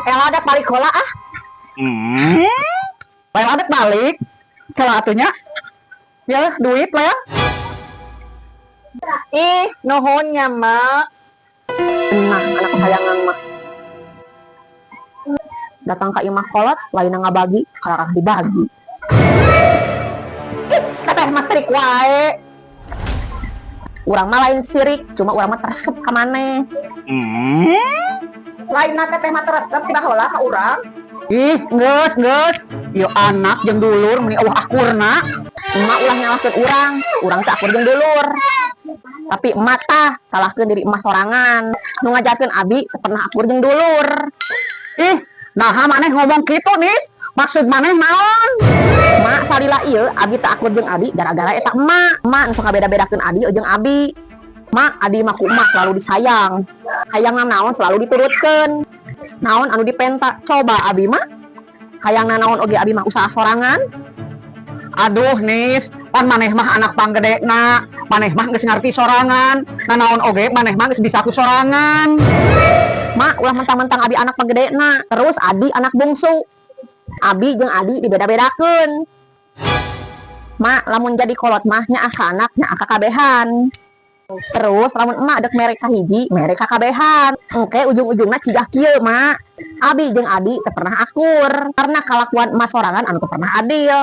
Ela ada balik heula ah. Lela dek balik. Kela atuh nya. Ya, duit lah ya. Ih, nuhun nya, Mak. Nah, anak kesayangan mah. Datang ke imah kolot, lain ngabagi, kalah dibagi. Ih, teteh mah sirik wae. Urang mah lain sirik, cuma urang mah teu resep ka maneh. Lain teteh mah teu resep ti baheula ka urang. Ih, geus, geus. Ieu anak jeung dulur meni euweuh akurna. Emak ulah nyalahkeun urang, urang teh akur jeung dulur. Tapi emak tah salahkeun diri emak sorangan. Nu ngajarkeun abi teu pernah akur jeung dulur. Ih, nah maneh ngomong kitu nih. Maksud maneh naon? Mak, salila ieu abi teu akur jeung adi gara-gara eta emak. Emak nu sok ngabeda-bedakeun adi jeung abi. Mak, adi mah ku emak selalu disayang. Hayang naon selalu diturutkeun. Naon anu dipenta, coba abi mah. Hayang naon oge abi mah usaha sorangan. Aduh, Nis, pan maneh mah anak panggedena. Maneh mah geus ngarti sorangan. Nanaon oge maneh mah geus bisa ku sorangan. Mak, ulah mentang-mentang abi anak panggedena, terus adi anak bungsu. Abi jeung adi dibeda-bedakeun. Mak, lamun jadi kolot mah nyaah ka anak, nyaah ka kabehan. Terus lamun emak dek mere ka hiji, mere ka kabehan. Engke ujung-ujungna cigah kieu, Mak. Abi jeung adi teu pernah akur karena kalakuan emak sorangan anu teu pernah adil.